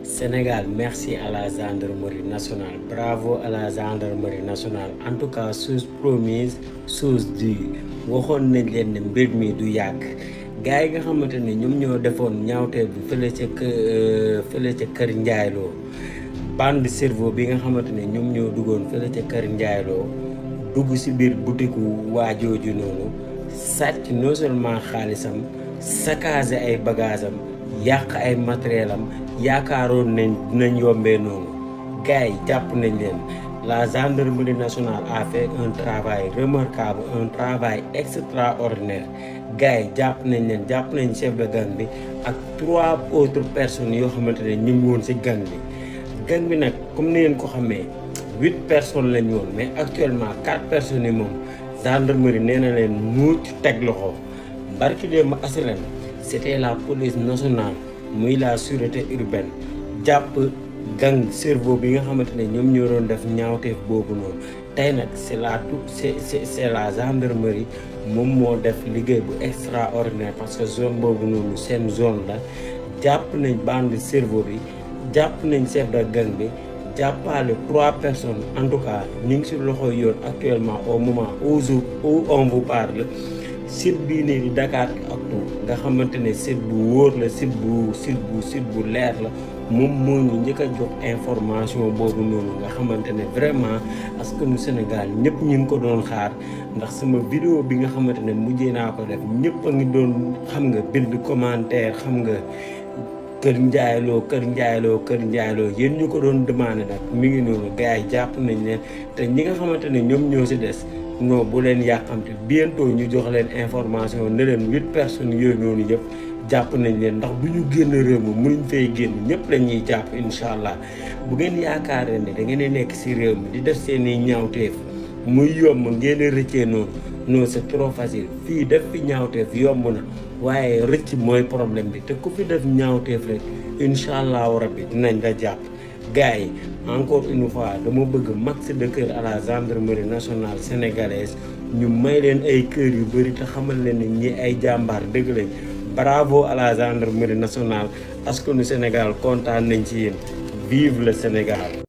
Sénégal, merci à la gendarmerie nationale, bravo à la gendarmerie nationale. En tout cas, chose promise, chose due. waxoon nañ leen ne mbir mi du yàgg gars yi nga xamante ne ñoom ñoo defoon ñaawtee bi fële ca kër Njaayloo bande cerveau bi nga xamante ne ñoom ñoo duggoon fële ca kër Njaayloo dugg si biir butiku waajooju noonu sàcc non seulement xaalisam saccagé ay bagaasam yàq ay matériel am yaakaaroon nañ dinañ yombee noonu gars yi jàpp nañ leen. La gendarmerie nationale a fait un travail remarquable, un travail extraordinaire. gars yi jàpp nañ chef de gang bi ak 3 autres personnes yoo xamante ne ñu ngi woon si gang bi. gang bi nag comme ni ngeen ko xamee 8 personnes lañ woon mais actuellement 4 personnes yi moom gendarmerie nee na leen muuc teg loxo. barki démb asilem c'était la police nationale muy la sûreté urbaine jàpp gang cerveau bi nga xamante ne ñoom ñoo doon def ñaawteef boobu noonu tey nag c'est la gendarmerie moom moo def liggéey bu extraordinaire parce que zone boobu noonu seen zone la jàpp nañ bande cerveau bi jàpp nañ chef de gang bi jàppale 3 personnes en tout cas ñu ngi si loxo yoon actuellement au moment où on vous parle. site bii nii di Dakaractu nga xamante ne site bu wóor la site bu leer la moom moo ñu njëkk a jox information boobu noonu nga xamante ne vraiment askanu Sénégal ñëpp ñu ngi ko doon xaar ndax sama vidéo bi nga xamante ne mujjee naa ko def ñëpp a ngi doon xam nga bind commentaire xam nga kër Njaayloo yéen ñu ko doon demandé nag mi ngi noonu gars yi jàpp nañ leen te ñi nga xamante ne ñoom ñoo si des. non bu leen yàqamte bientôt ñu jox leen information ne leen 8 personnes yooyu noonu yëpp jàpp nañ leen ndax bu ñu génn réew mi mënuñ fay génn ñëpp la ñuy jàpp incha allah bu ngeen yaakaaree ne da ngeen di nekk si réew mi di def seen i ñaawteef muy yomb ngeen di rëccee noonu non c'est trop facile fii def fi ñaawteef yomb na waaye rëcc mooy problème bi te ku fi def ñaawteef rek incha allahu rabbi dinañ la jàpp. gars yi encore une fois dama bëgg max de cœur à la gendarmerie nationale sénégalaise ñu may leen ay kër yu bëri te xamal leen ne ñi ay jàmbaar dëgg lañ bravo à la gendarmerie nationale askanu Sénégal kontaan nañ ci yéen vive le Sénégal.